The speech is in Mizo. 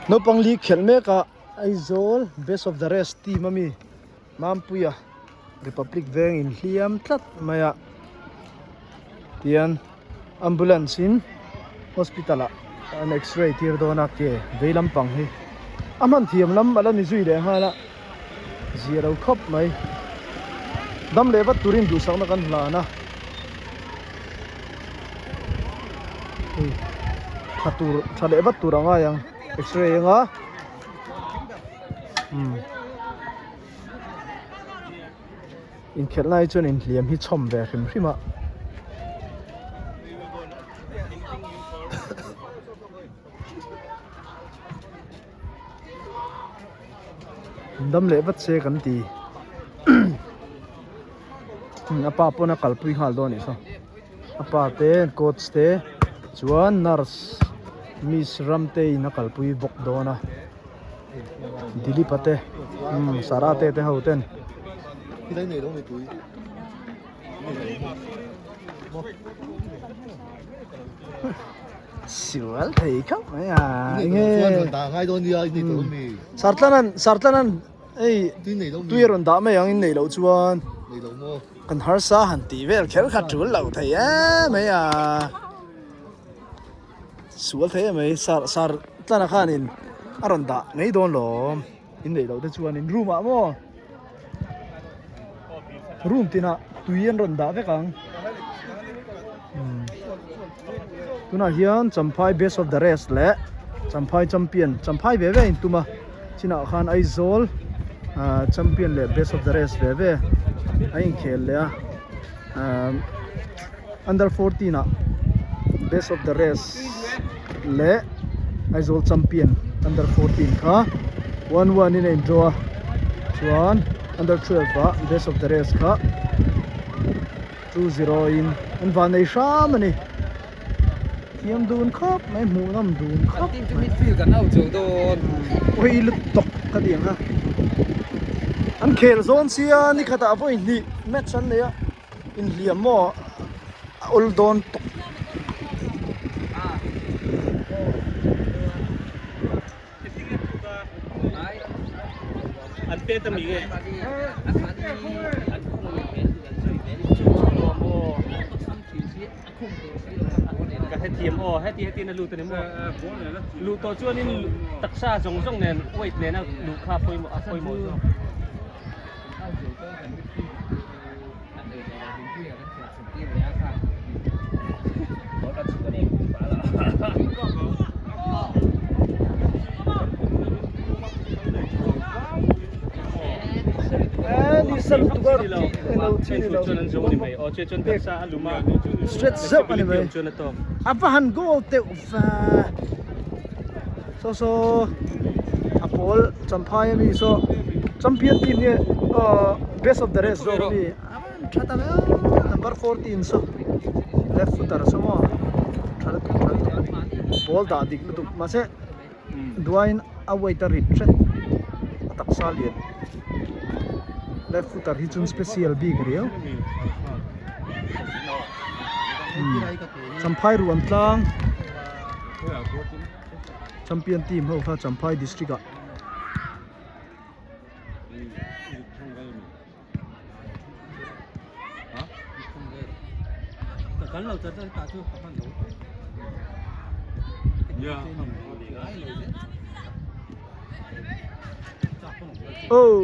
Naupang league khelh mek a Aizawl best of the rest team ami Mampuia Republic veng inhliam tlat mai a tian ambulance in hospital ah an x-ray tir dawn a ke vei lampang hi a hman thiam lam a la ni zui leh nghal a zia lo khawp mai dam leh vat turin duhsakna kan hlan a hei tha tur tha leh vat tur a ngai ang x-ray anga umm. Inkhelh lai chuan inhliam hi chhawm ve hrim hrim a. Dam leh vat se kan ti. A pa pawn a kalpui nghal dawn anih saw. A pa te coach te chuan nurse miss Ramteiin a kalpui bawk dawn a. Dilip a te umm Sarah te te ho ten. Sual thei khauh mai a enge Sartlanan Sartlanan hei tui a rawn dah mai ang in neih loh chuan kan harsa han tih vel kher kha tul lo thei em mai a. Sual thei em mai sar sar tlana khanin a rawn dah mai dawn lawm in neih loh te chuanin room ah maw room tinah tui an rawn dah vek ang tunah hian Champhai best of the rest leh Champhai champion Champhai ve ve a intum a chinah khan Aizawl ah champion leh best of the rest ve ve a inkhel leh a ah. Under 14 ah best of the rest leh Aizawl champion under 14 kha 1-1 in a in draw a chuan under 12 ah best of the rest kha 2-0 in an van nei hram a ni thiam dun khawp mai hmuh nawm dun khawp mai ui lutuk ka ti ang kha an khel zawn sia nikhatah vawi hnih match an nei a. Inhliam maw a awl dawn tawp. Ka hrethiam aw heti heti in a lut a ni maw luh tawh chuanin taksa zawng zawng nen weight nena luh kha a pawimawh a pawimawh zawk. Stretch zeuh a ni mai a va han goal teuh va saw saw a pawl champhai ami saw champion team nge aw best of the rest zawk ami a van tha ta viau number 14 saw left footer saw maw tha lutuk tha lutuk ball dah dik lutuk mahse duaiin a weight a rit hret a taksa lian left footer hi chuan special bik riau champhai ruan tlang. Champion team ho kha Champhai district ah Oh.